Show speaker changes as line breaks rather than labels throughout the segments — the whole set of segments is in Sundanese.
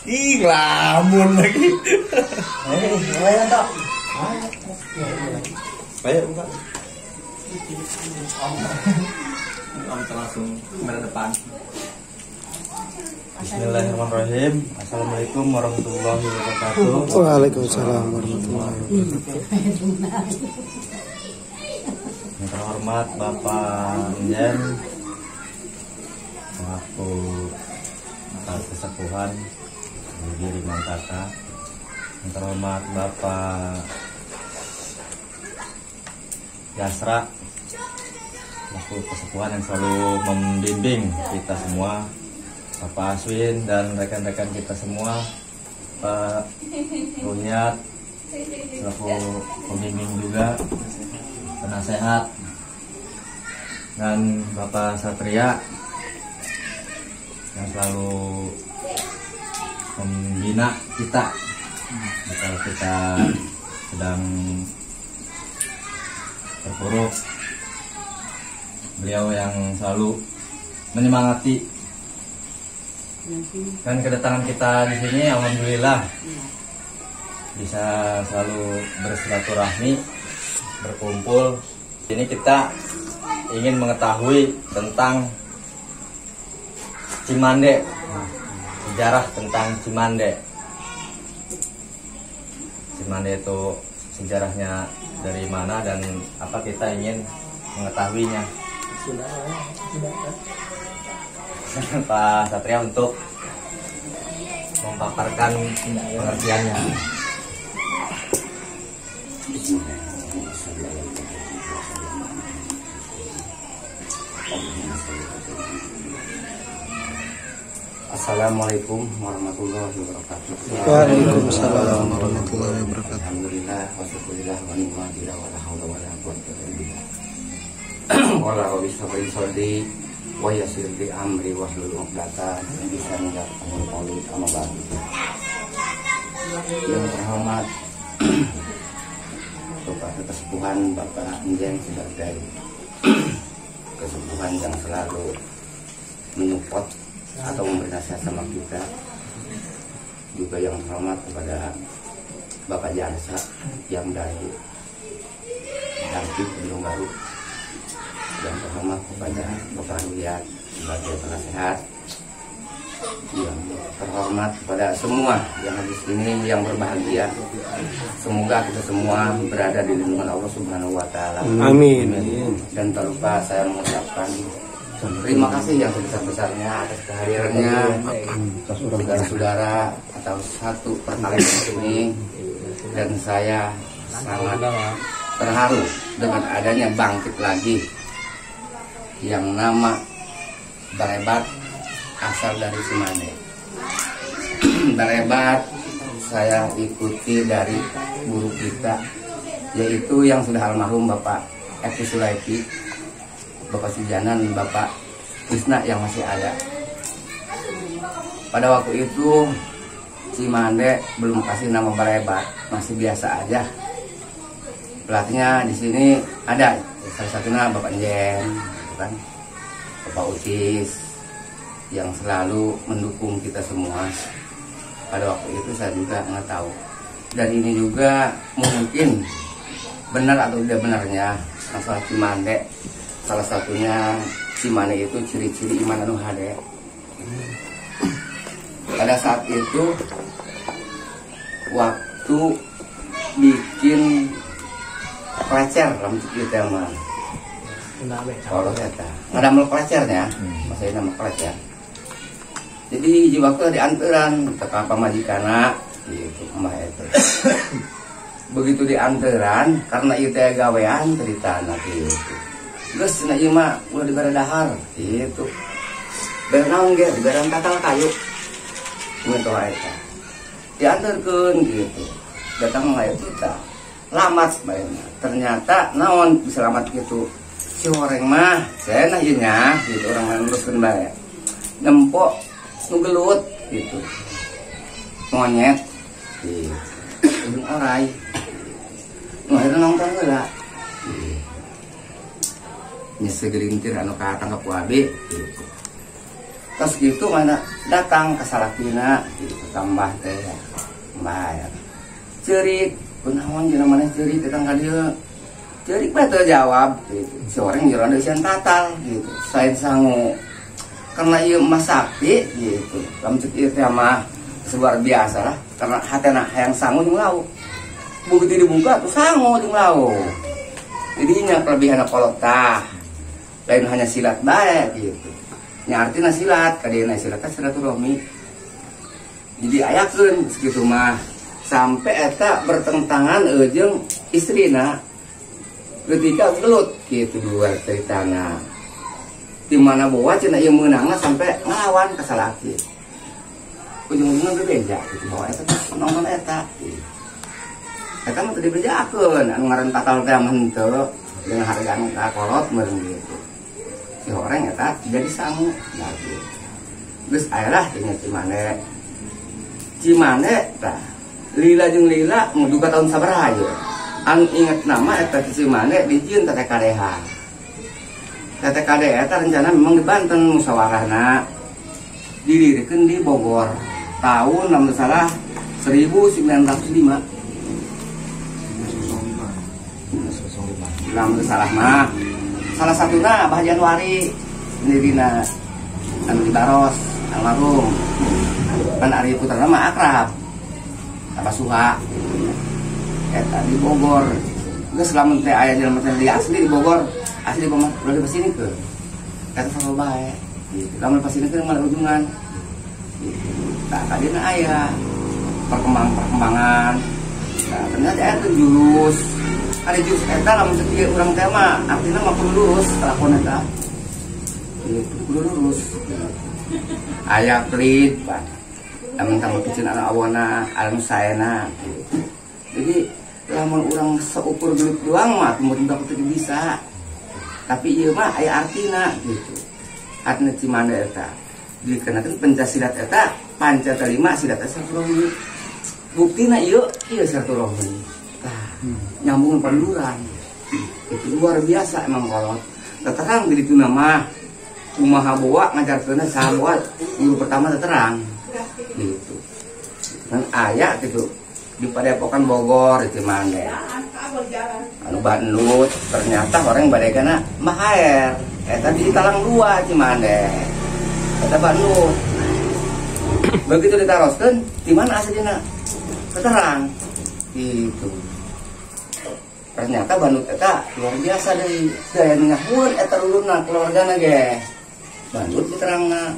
Ih, ngelamun lagi.
Ayo, Tok.
Ayo, Pak.
Om langsung kamera depan.
Bismillahirrahmanirrahim. Assalamualaikum warahmatullahi wabarakatuh.
Waalaikumsalam warahmatullahi wabarakatuh.
Yang terhormat Bapak Njen, selaku kesepuhan Giri Mantaka. Yang terhormat Bapak Yasra, selaku kesepuhan yang selalu membimbing kita semua, Bapak Aswin dan rekan-rekan kita semua, Pak Ruhyat selaku pembimbing juga, penasehat, dan Bapak Satria yang selalu membina kita jika kita sedang terpuruk. Beliau yang selalu menyemangati. Dan kedatangan kita di sini, alhamdulillah bisa selalu bersilaturahmi, berkumpul. Ini kita ingin mengetahui tentang Cimande, sejarah tentang Cimande. Cimande itu sejarahnya dari mana dan apa, kita ingin mengetahuinya. Pak Satria untuk memaparkan pengertiannya.
Assalamualaikum warahmatullahi wabarakatuh.
Waalaikumsalam warahmatullahi wabarakatuh.
Alhamdulillah wa syukurillah wa ni'matillah wa la haula wa la quwwata illa billah. Wa la hawla wa yassir li amri wahlul 'uqdatam min lisani yafqahu qawli. Amma ba'du. Yang terhormat Bapak Kesepuhan Bapak Njen sebagai kesepuhan yang selalu menyupport atau memberi nasihat sama kita. Juga yang terhormat kepada Bapak Jarsa yang dari Darki Gunung Baru. Yang terhormat kepada Bapak Ruhyat sebagai penasehat. Yang terhormat kepada semua yang di sini yang berbahagia. Semoga kita semua berada di lindungan Allah Subhanahu wa taala.
Amin.
Dan tak lupa saya mengucapkan terima kasih yang sebesar-besarnya atas kehadirannya saudara-saudara atau satu pertalian ini. Dan saya sangat terharu dengan adanya bangkit lagi yang nama Barebat asal dari Cimande. Barebat saya ikuti dari guru kita, yaitu yang sudah almarhum Bapak Eki Sulaiti, Bapak Sujanan, Bapak Krisna yang masih ada. Pada waktu itu Cimande belum kasih nama Barebat, masih biasa aja. Pelatihnya di sini ada, salah satunya Bapak Njen, kan, Bapak Utis yang selalu mendukung kita semua. Pada waktu itu saya juga nggak tahu. Dan ini juga mungkin benar atau tidak benarnya masalah Cimande. Salah satunya Cimande itu ciri-ciri iman anu hade. Pada saat itu waktu bikin klecer dalam kita mah. Kalau eta ngadamel klecernya, maksudnya nama klecer. Jadi di waktu dianteran teka pamajikana gitu mah itu. Begitu dianteran karena ieu teh gawean ceritana gitu. Geus cenah ieu mah ulah dibere dahar gitu. Bere naon ge dibere tatal kayu. Mun toha eta. Dianterkeun gitu. Datang mah kita. Lamat bae. Ternyata naon bisa lamat gitu. Si horeng mah cenah ieu nya gitu orang luruskeun bae. Nempok nu gelut gitu. Monyet gitu. Ujung orai. Nu akhirna nongton heula. Nya segelintir anu katangkep ku abi gitu. Terus gitu mana datang ke salakina gitu tambah teh bayar. Ceurik kunaon jeung maneh ceurik datang ka dieu. Ceurik bae teu jawab gitu. Si orang jeroan deui tatal gitu. Sain sangu. Karena ieu emas sakti gitu. Lamun ceuk ieu teh mah luar biasa lah karena hatena hayang sangu jeung lauk. Begitu dibuka tuh sangu jeung lauk. Jadinya kelebihan kolot tah. Lain hanya silat bae gitu. Nya artina silat, kadieuna silat teh silaturahmi. Jadi ayakeun sakitu mah sampai eta bertentangan jeung istrina ketika gelut gitu dua ceritana. Di mana bawa cenah ieu meunangna sampai ngelawan ka salaki. Ujung-ujungna bebeja gitu bawa eta penonton eta. Eta mah teu dibejakeun anu ngaran tatal teh mah henteu jeung harga anu ka kolot meureun gitu. Si orang eta jadi sangu nah gitu. Geus aya lah nya Cimande. Cimande tah lila jeung lila duka tahun sabaraha ieu. Anu inget nama eta Cimande dijieun TTKDH. TTKD eta rencana memang di Banten musyawarahna didirikan di Bogor tahun lamun salah 1905. Lamun salah mah salah satunya Abah Januari dina anu di Baros almarhum kan ari putrana mah akrab Abah Suha eta di Bogor geus lamun teh aya jelema teh di asli di Bogor asli di Bogor ulah dipasinikeun eta sama bae gitu lamun dipasinikeun malah ujungan gitu tah kadieuna aya perkembangan nah ternyata eta jurus ada jurus eta lamun cek ieu urang teh mah artina mah kudu lurus lakon eta gitu kudu lurus aya pelit pak lamun tambah kecil anu awona anu saena gitu. Jadi lamun urang seukur gelut doang mah kemudian teu bisa tapi ieu mah aya artina gitu artina Cimande eta dikenakeun pencak silat eta panca kelima silat eta silaturahmi buktina ieu ieu silaturahmi. Nyambung panduran itu luar biasa emang kolot terang di ditu mah kumaha boa ngajarkeunna saha boa guru pertama terang gitu dan aya gitu di Padepokan Bogor di Cimande anu Bandut ternyata orang badegana Mahair eta di Talang 2 Cimande eta Bandut begitu ditaroskeun di mana asalna terang gitu. Ternyata Bandut eta luar biasa deui daya nyahueun eta lulurna keluargana ge. Bandut diterangna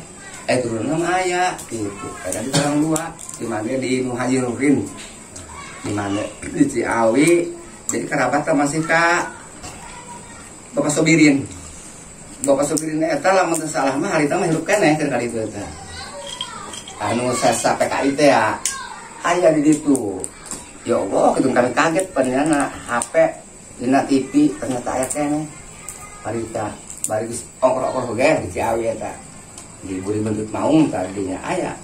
turunna mah aya gitu. Eta di Talang 2 di mana di Muhajirin. Di mana di Ciawi jadi kerabat masih ka Bapak Sobirin. Bapak Sobirin eta lamun teu salah mah harita mah hirup keneh keur kali itu eta. Anu sesa PKI teh ya aya di ditu. Ya Allah, gitu kami kaget ternyata HP, dina TV ternyata aya keneh. Harita bari geus ongkor-ongkor oge di Ciawi eta. Di Buri Bentut Maung tadinya aya.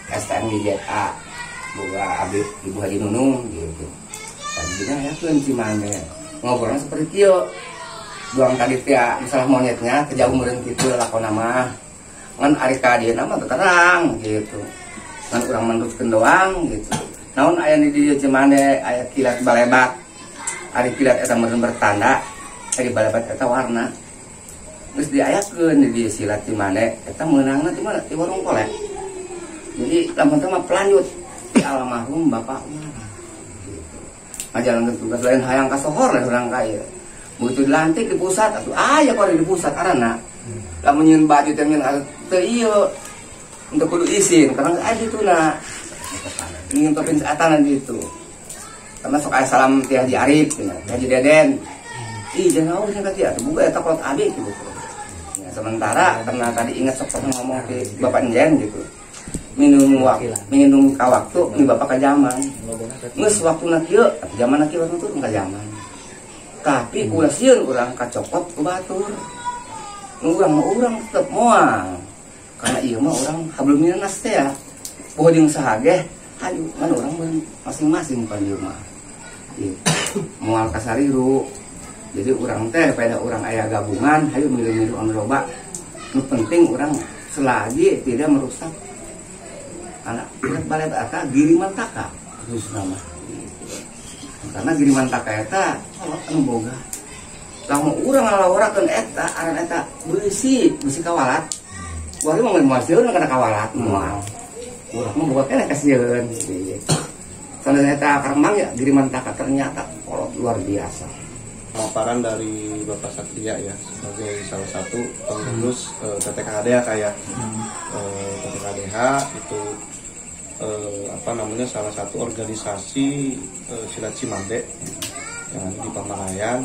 STM GZA boga abdi Ibu Haji Nunung gitu. Tadinya aya keun Cimande. Ngobrolna seperti kieu. Duang tadi teh masalah monyetnya kejauh meureun kitu lakona mah. Ngan ari ka dieu mah terang gitu. Ngan urang meneruskeun doang gitu. Naon aya di dieu Cimande aya kilat balebat. Ari kilat eta meureun bertanda, ari balebat eta warna. Geus diayakeun di dieu silat Cimande eta meunangna ti mana? Ti warung kolek. Jadi lamun teh mah pelanjut di almarhum Bapak Umar. Gitu. Ngajalankeun tugas lain hayang kasohor lah urang ka ieu. Begitu dilantik di pusat atuh aya kok di pusat karena lamun nyieun baju teh nyieun teu ieu. Untuk kudu izin karena aya dituna. Ingin topin atanan gitu. Karena sok aya salam ti Haji Arif, Haji Deden. Ih, jangan naon cenah ka atuh boga eta kolot abi gitu. Ya, sementara karena tadi ingat sok pernah ngomong di Bapak Njen gitu. Minum waktu, minum ka waktu ni Bapak ka zaman. Geus waktuna kieu, zamanna kieu waktu turun ka zaman. Tapi ulah sieun urang kacokot ku batur. Urang mah urang tetep moal. Karena ieu mah urang hablum minannas teh ya. Poho jeung saha ge hayu kan urang masing-masing pan ieu mah. Gitu. Moal kasariru. Jadi urang teh pada urang aya gabungan hayu milu-milu anu loba. Nu penting urang Selagi tidak merusak anak balik eta Giri Mantaka khususna mah. Karena Giri Mantaka eta kolot anu boga. Lamun urang ngalaworakeun eta aran eta beusi, beusi kawalat. Wah, mah moal sieun kana kawalat moal. Urang mah boga keneh kasieun gitu. Sanajan eta karemang ya Giri Mantaka ternyata kolot luar biasa.
Paparan dari Bapak Satria ya sebagai salah satu pengurus TTKHDH kayak TTKHDH itu apa namanya salah satu organisasi silat Cimande yang ada di Pamarayan.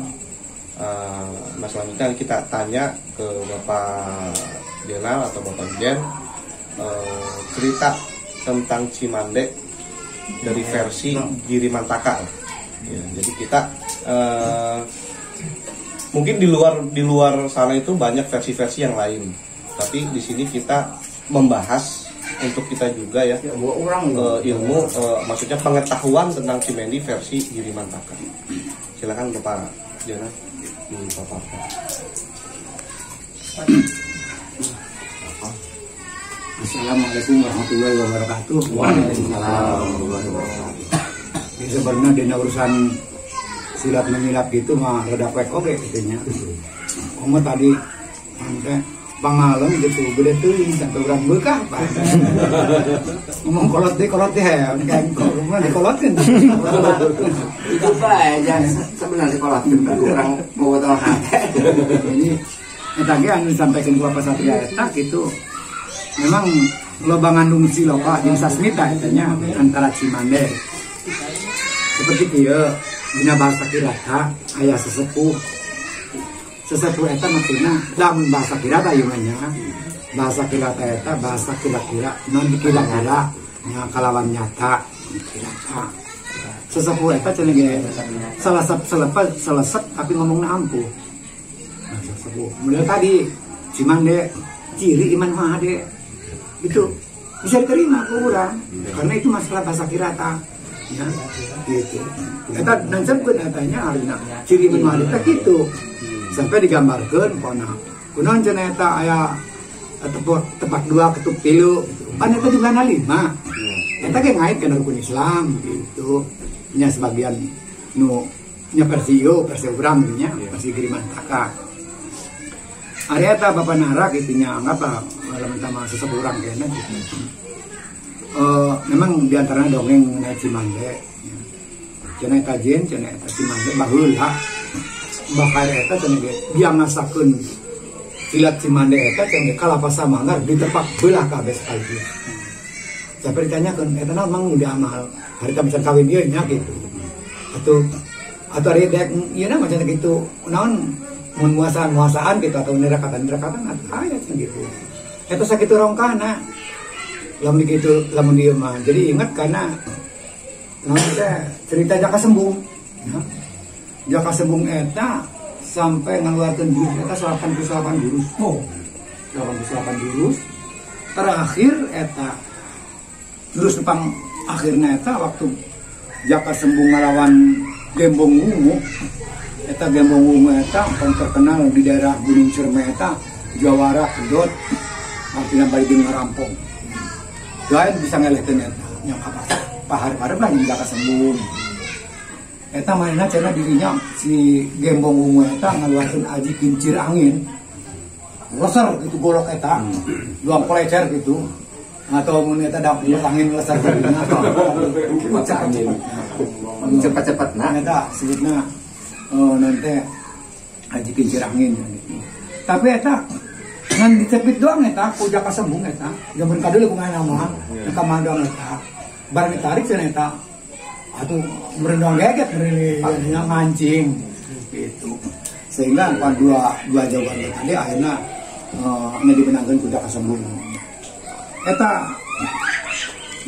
Nah selanjutnya kita tanya ke Bapak Jenal atau Bapak Jen cerita tentang Cimande dari versi Giri Mantaka. Ya, jadi kita mungkin di luar sana itu banyak versi-versi yang lain, tapi di sini kita membahas untuk kita juga ya, orang ilmu maksudnya pengetahuan tentang Cimande versi Giri Mantaka. Silakan Bapak Jana dipaparkan.
Assalamualaikum warahmatullahi wabarakatuh. Waalaikumsalam warahmatullahi wabarakatuh. Ini sebenarnya dina urusan silat menyilat gitu mah rada poek oge gitu nya. Komo tadi sampai pangalem gitu gede teuing sampai urang beukah Pak. Ngomong kolot deh ya, kayak ngomong dikolotkeun.
Itu bae jangan sebenarnya dikolotkeun urang mau tolong hate.
Jadi eta ge anu disampaikan ku Bapak Satria eta gitu. Memang loba ngandung siloka jeung sasmita eta nya antara Cimande. Seperti kieu dina bahasa Kirata aya sesepuh. Sesepuh eta maksudna lamun bahasa Kirata ieu mah nya. Bahasa Kirata eta bahasa kira-kira non dikira-kira nya kalawan nyata Kirata. Sesepuh eta cenah ge salesep selesep tapi ngomongna ampuh. Nah, sesepuh. Model tadi Cimande ciri iman mahade itu bisa diterima ku urang karena itu masalah bahasa Kirata. Ya, gitu. Eta nancapkeun etanya harina ciri iman mahade teh kitu. Sampai digambarkeun kona. Kunaon cenah eta aya tepak dua ketuk tilu gitu. Pan eta jumlahna 5. Eta ge ngait kana rukun Islam gitu. Nya sebagian nu nya versi ieu versi urang nya versi Giri Mantaka. Ari eta Bapak Nara kitu nya anggaplah lamun tama sesepuh urang kena gitu. Memang diantaranya dongeng mengenai Cimande. Cenah eta jin, cenah eta Cimande baheula. Bakar eta cenah ge dia ngasakeun silat Cimande eta cenah kalapa samanggar ditepak beulah kabeh sekaligus. Sampai ditanyakeun eta naon mang diamal harita bisa kawin ieu nya gitu. Atau ari dek ieu na mah cenah kitu naon mun muasaan-muasaan gitu atau nerakatan-nerakatan aya cenah gitu. Eta sakitu rongkahna. Lamun gitu lamun dieu mah. Jadi ingat karena naon teh cerita Jaka Sembung. Ya. Jaka Sembung eta sampai ngeluarkeun jurus eta 88 jurus. Oh. 88 jurus. Terakhir eta jurus pang akhirna eta waktu Jaka Sembung ngalawan Gembong Wungu. Eta Gembong Wungu eta paling terkenal di daerah Gunung Ciremai eta jawara kedot artinya bari jeung ngarampong. Lain bisa ngelehkeun eta nya paharep-harep lah jeung Jaka Sembung. Eta manehna cenah dirinya si Gembong Wungu eta ngaluarkeun aji kincir angin. Leser gitu golok eta. Luang kolecer gitu. Atau mun eta da angin leser dirinya.
Angin. Cepat-cepat nah
eta sebutna nanti aji kincir angin gitu. Tapi eta ngan dicepit doang eta ku Jaka Sembung eta. Jamun kadeuleu kumaha mah. Ka mah doang eta. Barang ditarik cenah eta. Atau merendang geget merendang mancing gitu. Sehingga dua jawaban tadi akhirnya dimenangkan ku Jaka Sembung. Eta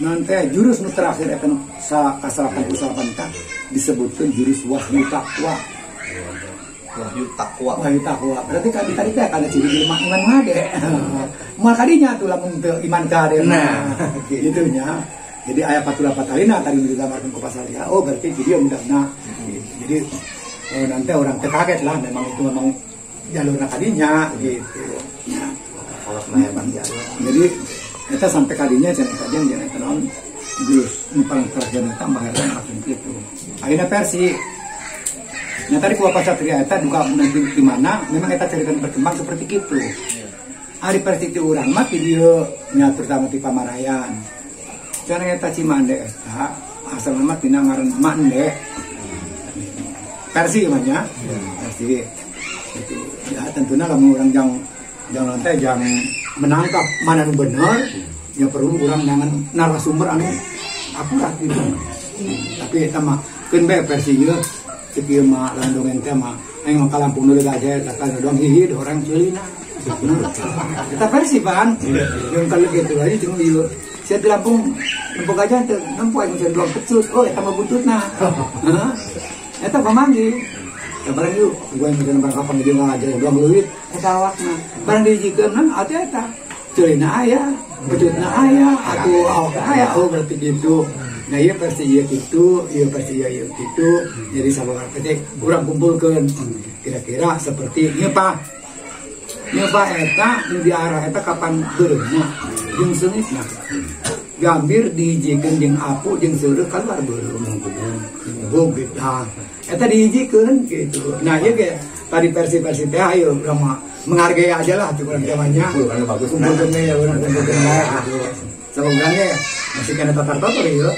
nanti jurus nu terakhir eta ka 88 ta disebutkan jurus wahyu takwa.
Wahyu takwa.
Wahyu takwa. Berarti kan tadi teh kana ciri jelema iman hade. Moal kadinya tuh lamun teu iman ka hade. Nah, gitu nya. Jadi ayat 48 alina tadi digambarkan ku pasal ya. Oh berarti jadi mudahna. Gitu. Jadi nanti orang terkaget lah memang itu memang jalurna kadinya gitu. Ya.
Kolot mah hebat ya.
Jadi eta sampai kadinya cenah eta jeung eta naon jurus nu paling terakhir eta Mbah Herlan langsung kitu. Ayeuna versi. Nah tadi ku Bapak Satria eta duka nanti di mana memang eta cerita berkembang seperti kitu. Ari versi ti urang mah ti dieu nya terutama ti Pamarayan. Cenah eta Cimande eta asalna mah tina ngaran Mande. Versi mah nya. Versi itu ya tentunya lamun urang jang nanti jang menangkap mana nu bener ya perlu urang nangan narasumber anu akurat gitu. Tapi eta mah keun bae versi ieu cek ieu mah lamun dongeng teh mah aing mah ka Lampung deui aja eta kan doang hihi orang ceulina. Eta versi pan yang kalau gitu aja cuma ieu sia di Lampung nempo gajah teu nempo aing sia doang pecut oh eta mah buntutna. Heeh. Eta pamanggih. Ya barang yuk, gue yang mikirin barang kapan dia ngajar doang leuwit, eta awakna. Barang dihijikeun nah atuh eta. Ceulina aya, pecutna aya, atuh awakna aya, oh berarti gitu. Nah ieu versi ieu kitu, ieu versi ieu kitu. Jadi sabar ketik urang kumpulkeun. Kira-kira seperti ieu Pak. Ieu Pak eta nu diarah eta kapan beureumna jeung seungitna. Gambir dihijikeun jeung apu jeung seureuh kaluar beureum. Oh gitu. Eta dihijikeun gitu. Nah ieu ge tadi versi-versi teh ayo urang mah menghargai aja lah tuh urang zamannya. Kumpulkeun we ya urang kumpulkeun bae gitu. Sama urang ge masih kena tatar-tatar ieu.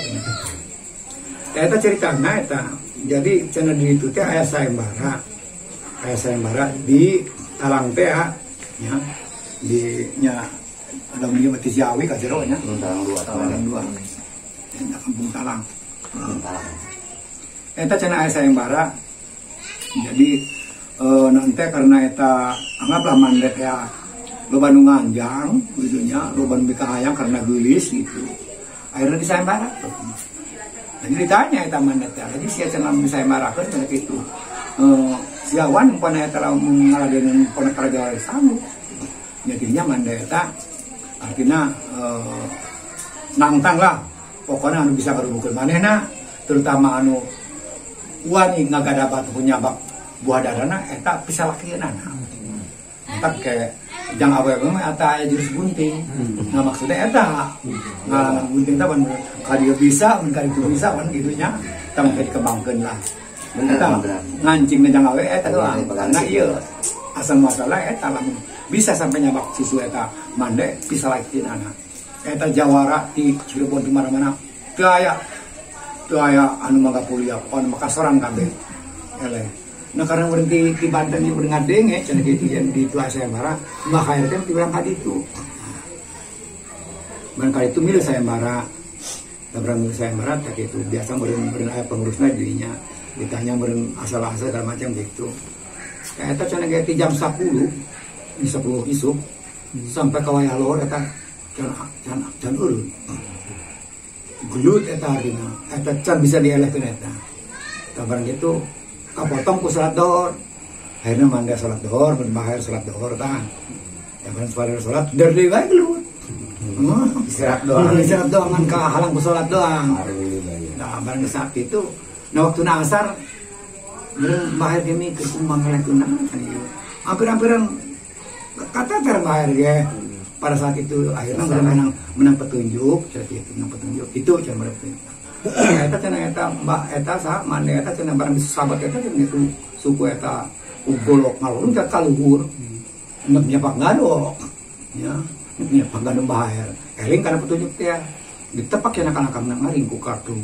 Eta ceritana eta. Jadi cenah di ditu teh aya sayembara. Aya sayembara di Talang teh nya di nya ada ieu mah ti Ciawi ka jero nya.
Talang dua,
Talang dua. Eta kampung Talang. Eta cenah aya sayembara. Jadi nanti karena eta anggaplah mandet ya loba nu nganjang gitu nya, loba nu mikahayang karena geulis gitu. Akhirnya disayembara. Jadi ditanya eta mandet teh, jadi sia cenah disayembarakeun cenah kitu. Siawan umpana eta lamun ngaladenan umpana karaja sanggup. Jadinya mandet eta artinya nangtang lah. Pokoknya anu bisa ngarubukeun manehna, terutama anu wani ngagadabat punya bak buah darana eta pisalakeunana. Eta ke jang awewe mah eta aya jurus gunting. Nah maksudnya eta ngalangan gunting teh mun ka dieu bisa, mun ka ditu bisa kan kitu nya. Eta mah dikembangkeun lah.
Bener,
eta ngancing jang awewe eta doang. Karena ieu asal masalah eta lamun bisa sampai nyabak susu eta mande pisalakeunana. Eta jawara di Cirebon di mana-mana teu aya anu mangga kuliah pokona maka sorang kabeh eleh. Nah karena urang di Banten ieu urang ngadenge cenah kitu yen di itu sayembara mah khair teh ti urang ka ditu. Barang ka ditu milu sayembara. Da barang milu sayembara teh kitu biasa meureun aya pengurusna dirinya ditanya meureun asal-asal segala macam gitu. Eta cenah ge ti jam 10 di 10 isuk sampai ka wayah lohor eta can eureun. Gelut eta harina, eta can bisa dielehkeun eta. Tah barang kitu kapotong ku salat dohor. Akhirna mangga salat dohor, mun bahar salat dohor tah. Ya barang salat salat der deui wae gelut.
Istirahat doang.
Istirahat doang ngan kahalang ku salat doang. Nah barang saat itu, nah waktuna asar meureun bahar ge mikir kumaha ngelehkeun kan ieu. Hampir-hampiran kata ter bahar ge. Pada saat itu akhirnya menang petunjuk, jadi itu menang petunjuk itu cenah menang petunjuk. Eta cenah eta mbak eta sa mande eta cenah barang sahabat eta cenah itu suku eta ugolok ngalurung ka kaluhur. Nek nyapak gado. Ya, nek nyapak gado bahaer. Eling kana petunjuk teh. Ditepak cenah kana kana ngaring ku kartu.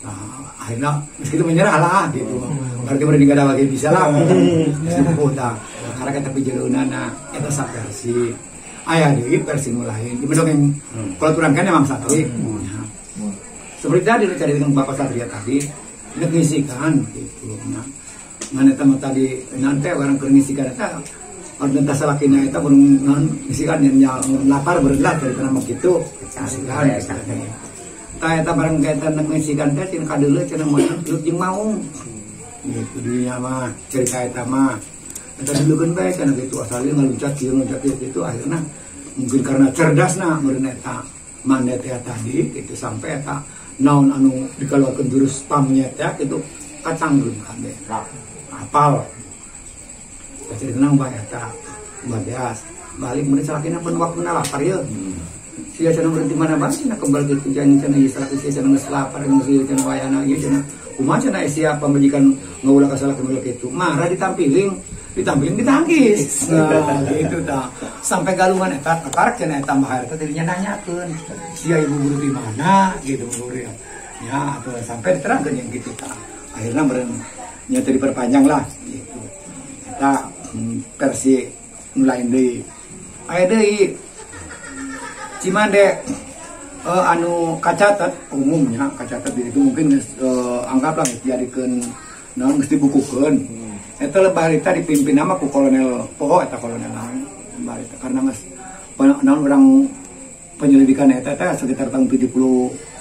Nah, akhirnya meski itu menyerah lah gitu. Berarti mereka nggak ada lagi bisa lah. Sepuh tah. Karena kita pijeunana eta saversi. Aya deui versi nu lain. Di dongeng kalau turang kan emang satu. Seperti tadi lu cari dengan Bapak Satria tadi, nek ngisikan gitu. Nah, ngan eta mah tadi nanti orang keur ngisikan eta orang teh salakina eta burung naon ngisikan nya lapar beureulah dari tanah mah kitu. Ngisikan. Tah eta barang eta nek ngisikan teh cenah kadeuleu cenah moal gelut jeung maung. Gitu dinya mah cerita eta mah. Eta dulukeun bae kana kitu asalnya ngaluncat kieu ngaluncat kieu gitu akhirna mungkin karena cerdasna meureun eta mande teh tadi gitu sampai eta naon anu dikeluarkeun jurus pamnya teh gitu kacanggeun kabeh. Apal. Tah cerita bae eta Mbak Beas. Balik mun salakina pun waktuna lapar ye. Sia cenah berhenti mana bae cenah kembali kitu cenah ieu salaki sia cenah geus lapar geus ieu cenah wayahna ieu cenah. Kumaha cenah sia pamajikan ngaulah ka salaki model kitu. Marah ditampiling ditangkis. Nah, gitu tah. Sampai galungan eta kakarek cenah eta Mbah Hair teh dirinya nanyakeun. Sia ibu guru di mana gitu guru ya. Ya, atuh sampai diterangkeun yang gitu tah. Akhirnya meureun nya teu diperpanjang lah gitu. Eta versi nu lain deui. Aya deui Cimande anu kacatet umumnya kacatet di itu mungkin anggaplah dijadikeun naon geus dibukukeun. Eta lebah harita dipimpin nama ku kolonel poho eta kolonel naon lebah harita karena geus naon urang penyelidikan eta teh sekitar tahun 70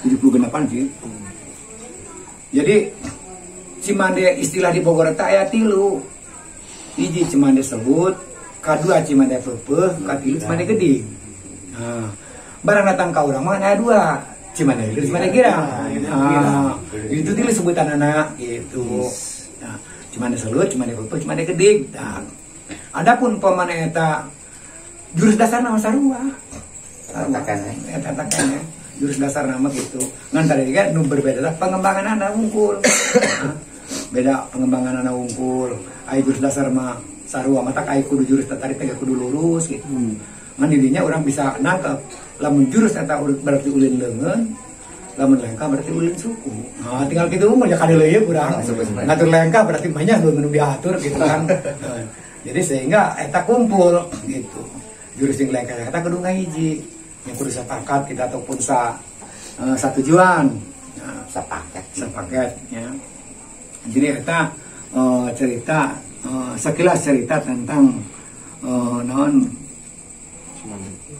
76 sih. Jadi Cimande istilah di Bogor eta aya tilu. Hiji Cimande Selut, kadua Cimande Peupeuh, katilu Cimande Gede. Nah, barang datang ka urang mah aya dua, Cimande Hilir, Cimande Girang. Nah, itu tilu sebutan anak gitu. Nah, Cimande Selut, Cimande Peupeuh, Cimande Gede. Nah, adapun pamane eta jurus dasar nama sarua. Eta keneh. Jurus dasar nama gitu. Ngan tadi kan nu berbeda lah pengembangan anak wungkul. Nah, beda pengembangan anak wungkul. Ai jurus dasar mah sarua matak ai kudu jurus tadi teh kudu lurus gitu. Ngan didinya orang bisa nangkep lamun jurus eta berarti ulin leungeun, lamun lengkah berarti ulin suku. Nah, tinggal gitu mah ya kade leuyeut urang. Ngatur lengkah berarti banyak nu diatur gitu kan. Nah, jadi sehingga eta kumpul gitu. Jurus jeung lengkah eta kudu ngahiji. Yang kudu sepakat kita ataupun satujuan. Nah, sepaket ya. Jadi eta cerita sekilas cerita tentang naon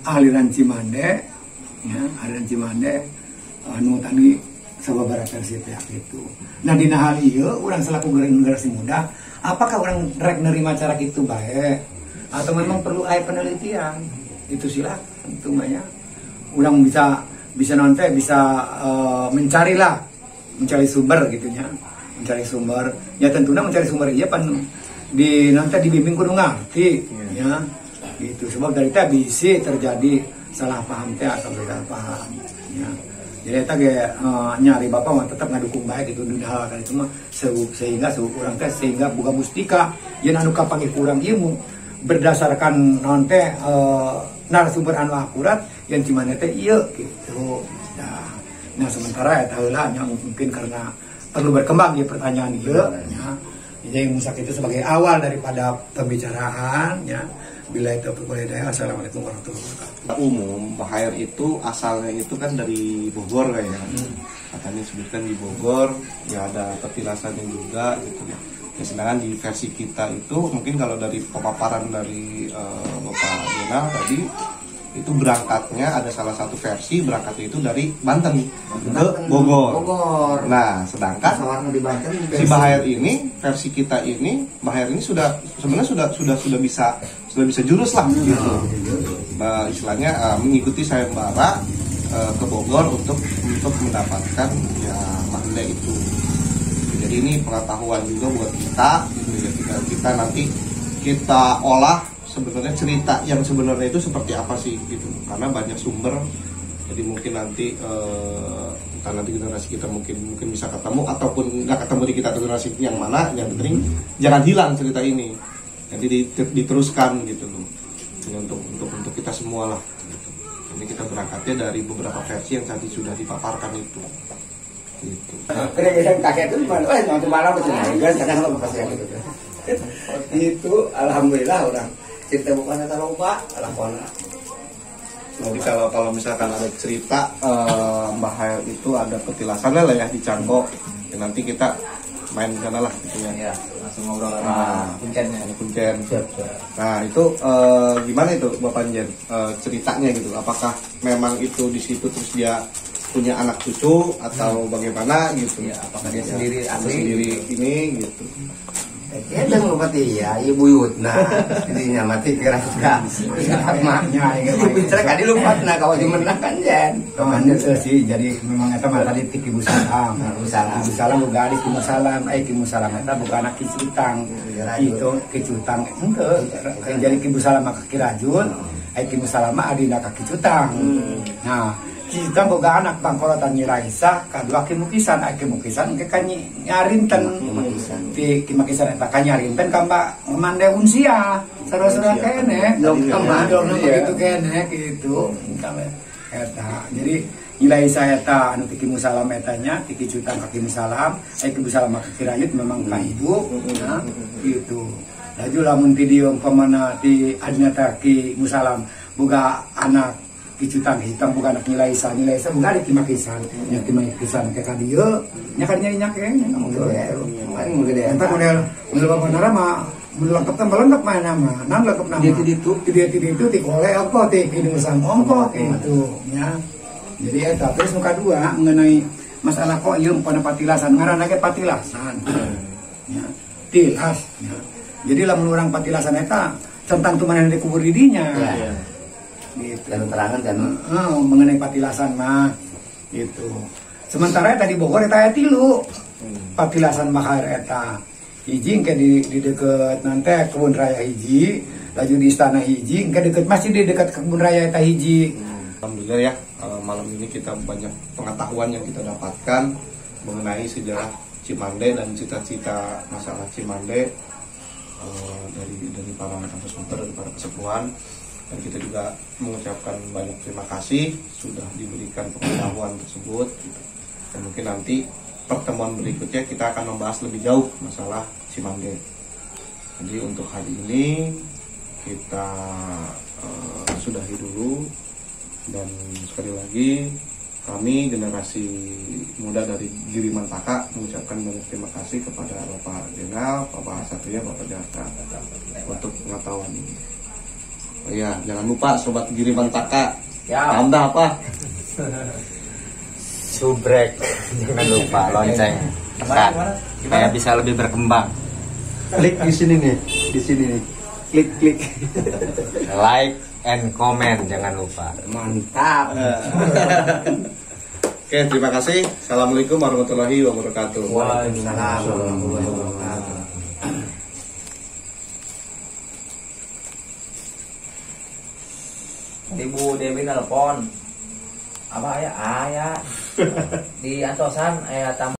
aliran Cimande ya, aliran Cimande anu tadi sababaraha versi teh gitu. Nah dina hal ieu urang selaku generasi muda, apakah urang rek nerima cara kitu bae atau memang perlu aya penelitian? Itu silakan tentu mah ya. Urang bisa nanti bisa mencarilah, mencari sumber gitu nya. Mencari sumber. Ya tentunya mencari sumber ieu pan di nanti dibimbing kudu ngarti ya. Gitu. Sebab dari teh bisi terjadi salah paham teh atau beda paham ya. Jadi eta ge nyari bapak mah tetap ngadukung bae gitu dina hal itu mah sehingga urang teh sehingga boga mustika yen anu kapanggih ku urang ieu berdasarkan naon teh narasumber anu akurat yang Cimande teh ieu gitu. Nah, sementara eta heula nya mungkin karena perlu berkembang ya pertanyaan ieu ya. Jadi musak itu sebagai awal daripada pembicaraan ya. Bila itu boleh daya. Assalamualaikum warahmatullahi wabarakatuh.
Umum Mbah Hair itu asalnya itu kan dari Bogor kayaknya. Katanya sebutkan di Bogor ya ada petilasannya juga gitu ya. Ya, sedangkan di versi kita itu mungkin kalau dari pemaparan dari Bapak Jenal tadi itu berangkatnya ada salah satu versi berangkatnya itu dari Banten ke Bogor. Nah, sedangkan
di Banten,
si Mbah Hair ini versi kita ini Mbah Hair ini sudah sebenarnya sudah bisa jurus lah gitu. Bah, istilahnya mengikuti sayembara ke Bogor untuk mendapatkan ya Mande itu. Jadi ini pengetahuan juga buat kita gitu ya. Kita nanti kita olah sebenarnya cerita yang sebenarnya itu seperti apa sih gitu, karena banyak sumber. Jadi mungkin nanti entah nanti generasi kita mungkin bisa ketemu ataupun nggak ketemu di kita atau generasi yang mana, yang penting jangan hilang cerita ini, jadi diteruskan gitu loh. Ini untuk kita semua lah gitu. Ini kita berangkatnya dari beberapa versi yang tadi sudah dipaparkan itu. Gitu.
Kakek itu malam gitu. Itu alhamdulillah orang cerita bukan atau lupa alhamdulillah.
Jadi kalau misalkan ada cerita Mbah Hair itu ada petilasannya lah ya di Cangko, ya, nanti kita main di sana lah gitu ya.
Ya, langsung ngobrol sama kuncennya.
Kuncen.
Siap, siap.
Nah, itu gimana itu Bapak Jen ceritanya gitu? Apakah memang itu di situ terus dia punya anak cucu atau bagaimana gitu?
Ya, apakah dia sendiri
ya,
asli
sendiri ini gitu.
Eta lupa ya, ieu buyutna. Dinya mati keras ka. Maknya bicara kadi lupatna ka wajib menang kan jen.
Teman sih, jadi memang eta mah tadi ti Ki Musalam.
Ibu Salam.
Ibu Salam boga adik Ki Musalam, Ki Musalam eta boga anak Ki Cutang. Itu Ki Cutang henteu. Jadi Ki Musalam mah ka Ki Rajul, Ki Musalam mah adina ka Ki Cutang. Nah, Ki Cutang boga anak pangkolotan Nyi Raisah, kadua Ki Mukisan, Ki Mukisan engke ka Nyarinten. Ti Ki Mukisan eta ka Nyarinten ka Mbak Mande Unsia. Sarua-sarua keneh. Dong begitu keneh gitu. Eta. Jadi Nyi Raisah eta anu ti Ki Musalam eta nya, ti Ki Cutang ka Ki Musalam, Ki Musalam ka Ki Rayut memang ka ibu, nah gitu. Laju lamun ti dieu umpamana ti adina ta Ki Musalam boga anak Ki Cutang, Ki Cutang boga anak Nyi Raisah, Nyi Raisah boga adik Ki Makisan, nya Ki Makisan ke ka dieu, nya ka dinya nya keneh. Eta model model Bapak mah mun lengkap tambah lengkap mah nama, nam lengkap nama.
Dia ti ditu,
ti ditu ti kole ongkoh ti Ki Musam ongkoh gitu nya. Jadi eta terus nu kadua mengenai masalah kok ieu umpana patilasan, ngaranna ge patilasan. Ya, tilas ya. Jadi lamun urang patilasan eta centang tu manehna dikubur di dinya.
Ya.
Gitu.
Dan terangan kan
mengenai patilasan mah gitu. Sementara eta di Bogor eta aya tilu. Patilasan Bakhair eta. Hiji engke di deket nanti kebun raya hiji, laju di istana hiji, engke deket masih di dekat kebun raya eta hiji.
Alhamdulillah ya, malam ini kita banyak pengetahuan yang kita dapatkan mengenai sejarah Cimande dan cita-cita masalah Cimande dari para narasumber, dari para kesepuhan. Dan kita juga mengucapkan banyak terima kasih sudah diberikan pengetahuan tersebut. Dan mungkin nanti pertemuan berikutnya kita akan membahas lebih jauh masalah Cimande. Jadi untuk hari ini kita sudahi dulu. Dan sekali lagi kami generasi muda dari Giri Mantaka mengucapkan banyak terima kasih kepada Bapak Jenal, Bapak Satria, Bapak Jarka untuk pengetahuan ini. Oh iya, jangan lupa Sobat Giri Mantaka.
Ya.
Tambah apa?
Subrek, jangan lupa lonceng tekan supaya bisa lebih berkembang.
Klik di sini nih, di sini nih. Klik klik.
Like and comment jangan lupa.
Mantap.
Oke, terima kasih. Assalamualaikum warahmatullahi wabarakatuh.
Waalaikumsalam warahmatullahi wabarakatuh.
Ibu Dewi nelpon. Apa ayah? Ayah. Di antosan ayah tamu.